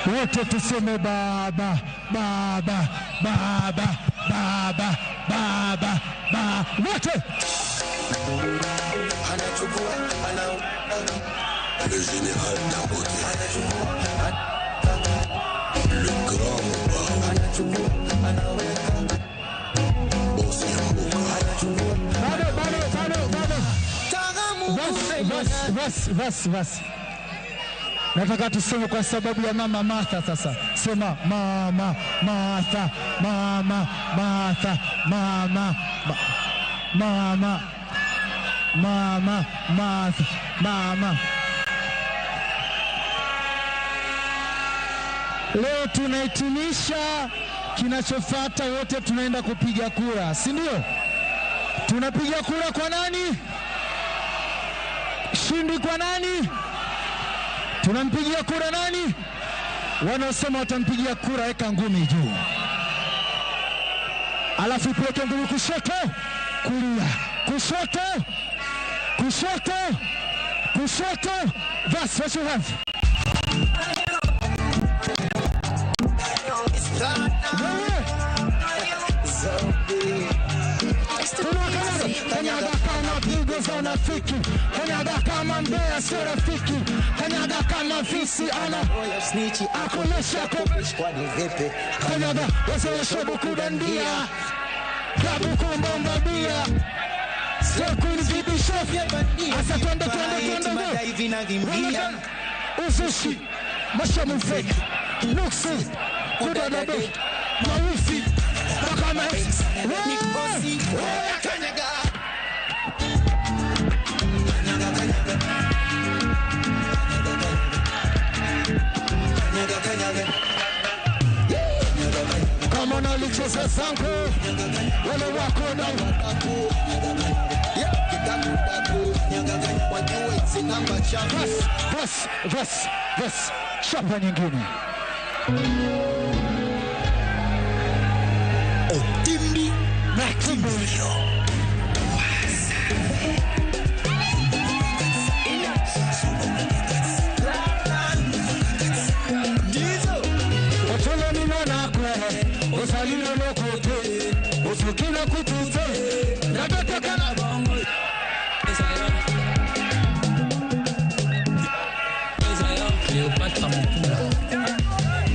Wote tuseme baba, baba, baba, baba, baba, baba. Wote. Le général Dangote. Le grand Mobao. Boss ya mboka. Bado, bado, bado, bado. Vas, vas, vas, vas. Nataka tuseme kwa sababu ya Mama Martha sasa. Sema Mama Martha, Mama Martha, Mama Mama Mama Martha, Mama. Leo tunahitimisha, kinachofuata wote tunaenda kupiga kura, si ndio? Tunapiga kura kwa nani? Shindi kwa nani? Tunampigia kura nani? Wanaosema watampigia kura, weka ngumi juu. Alafu ipeleke ngumi kushoto, kulia, kushoto, kushoto, kushoto. That's what you have. Kanyaga kama pigo za unafiki, kanyaga kama mbea sio rafiki, kanyaga kama fisi ana akunesha kanyaga wazee kudandia klabu kumbomba bia sio asa twende twende twende uzushi mashamu fake nuksi kudadabe mawifi kama Kanyaga. Kama nalicheza zangu wale wako na bas bas bas chapa nyingine. Otimbi na Kimbilio. Cléopâtre Mukula.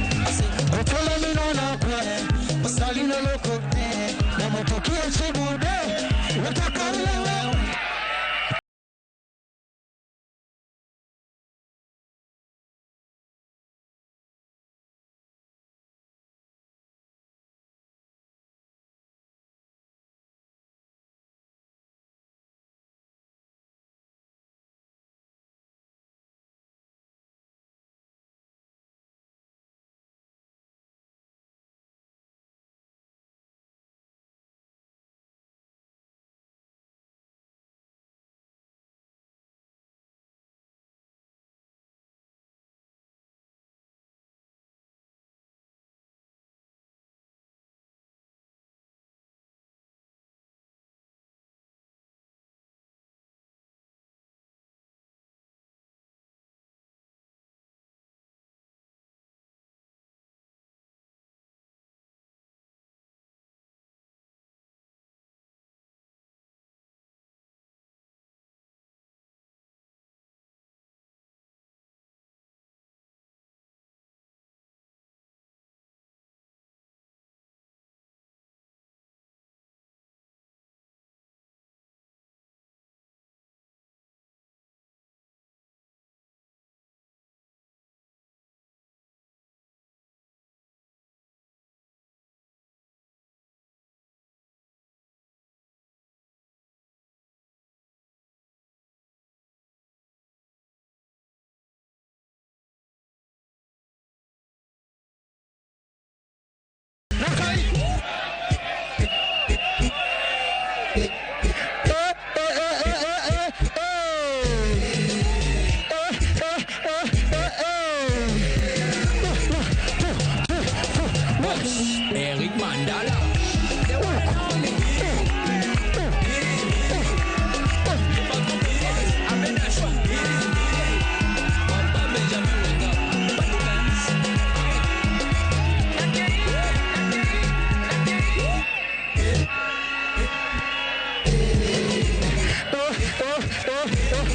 eh, eh.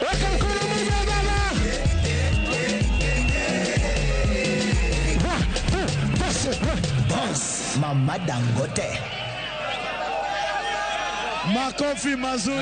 Weka mkono mmoja baba. One, two, three, four. Boss Mama Dangote. Makofi mazuri.